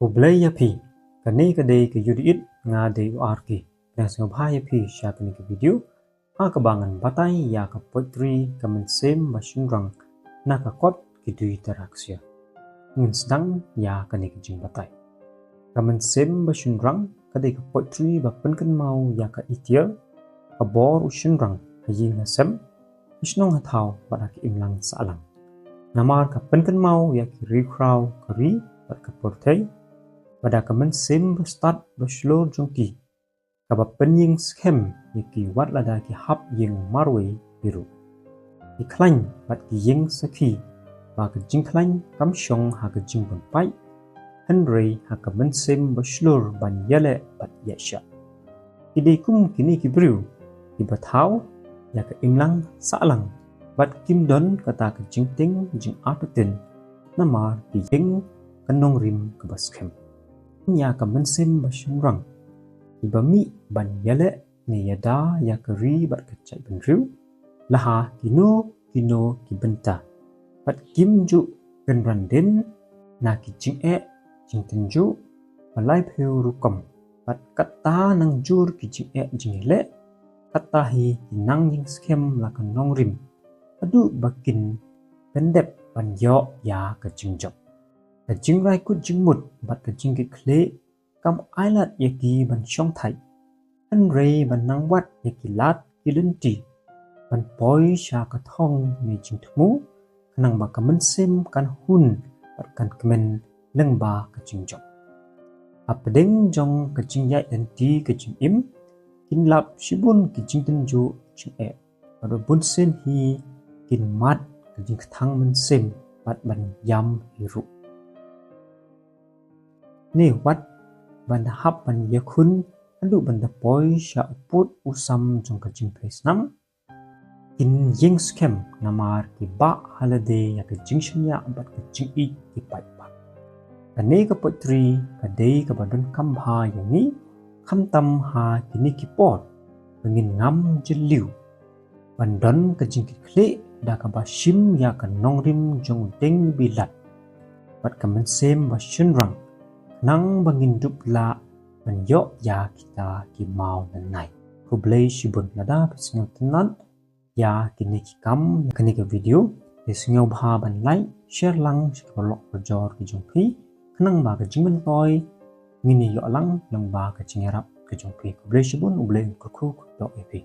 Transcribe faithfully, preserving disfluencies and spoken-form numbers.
Khublei ïa phi, kane ka dei ka Ïudiit, nga dei u Arki. Nga sngewbha ïa phi sha kane ka video ha kaba ngan batai ïa ka poetry Ka Mynsiem Bashynrang na ka kot Ki Dui Taraksia. Ngin sdang ïa kane ka jingbatai. Ka Mynsiem Bashynrang ka dei ka poetry ba pynkynmaw ïa ka itiar, ka bor u shynrang ha ïing ha sem, ha shnong ha thaw bad ha ka imlang sahlang. Namar ka pynkynmaw ïa ki riewkhraw, ka ri bad ka pyrthei, bad da ka mynsiem bastad bashlur jong ki, kaba pynïeng skhem ïa ki wat lada ki hap ïing marwei hi ruh. Ki khlaiñ bad ki ïeng sakhi ba ka jingkhlaiñ kam shong ha ka jingbun paid, hynrei ha ka mynsiem bashlur ban ïaleh bad ïaishah. Ki dei kum kine ki briew kiba thaw ïa ka imlang sahlang bad kim don kata ka jingtieng jingartatien, namar ki ïeng ka nongrim kaba skhem. Ïa ka mynsiem bashynrang, kiba mih ban ïaleh ne ïada ïa ka ri bad ka jaitbynriew la ha kino kino ki bynta. Bad kim ju kynran dien na ki jingeh jingtynjuh ba laiphew rukom. Bad kata nang jur ki jingeh jingïaleh, kata hi ki nang ïeng skhem la ka nongrim, haduh ba kin pyndep ban ïoh ïa ka jingjop. Ka jingrai kut jingmut bad ka jingkitkhlieh kam ailad ïa ki ban shongthait, hynrei ban nang wad ïa ki lad ki lynti ban poi sha ka thong ne jingthmu, khnang ba ka mynsiem kan hun bad kan kmen lyngba ka jingjop. Hapdeng jong ka jingïaid lynti ka jingim, kin lap shibun ki jingtynjuh jingeh, bad ba bunsien hi kin mad ka jingkthang mynsiem bad ban ïam hi ruh. Ne wat ban da hap ban ïakhun haduh ban da poi sha u pud u sam jong ka jingpei snam, kin ïeng skhem namar ki bah ha lade ïa ka jingshaniah bad ka jingïeit ki paidbah. Kane ka poetry ka dei kaba donkam bha ïa ngi, khamtam ha kine ki por ba ngin ngam jylliew ban don ka jingkitkhlieh da kaba shim ïa ka nongrim jong u dieng bilat bad ka mynsiem bashynrang, khnang ba ngin dup lah ban ïoh ïa kita ki mawnanai. Khublei shibun lada phi sngewtynnat ïa kine ki kam, ïa kane ka video, phi sngewbha ban like, share lang sha ki paralok parajor ki jong phi, khnang ba ka jingmyntoi ngin ïoh lang lyngba ka jingïarap ka jong phi. Khublei shibun, U Blei un kyrkhu kyrdoh ïa phi.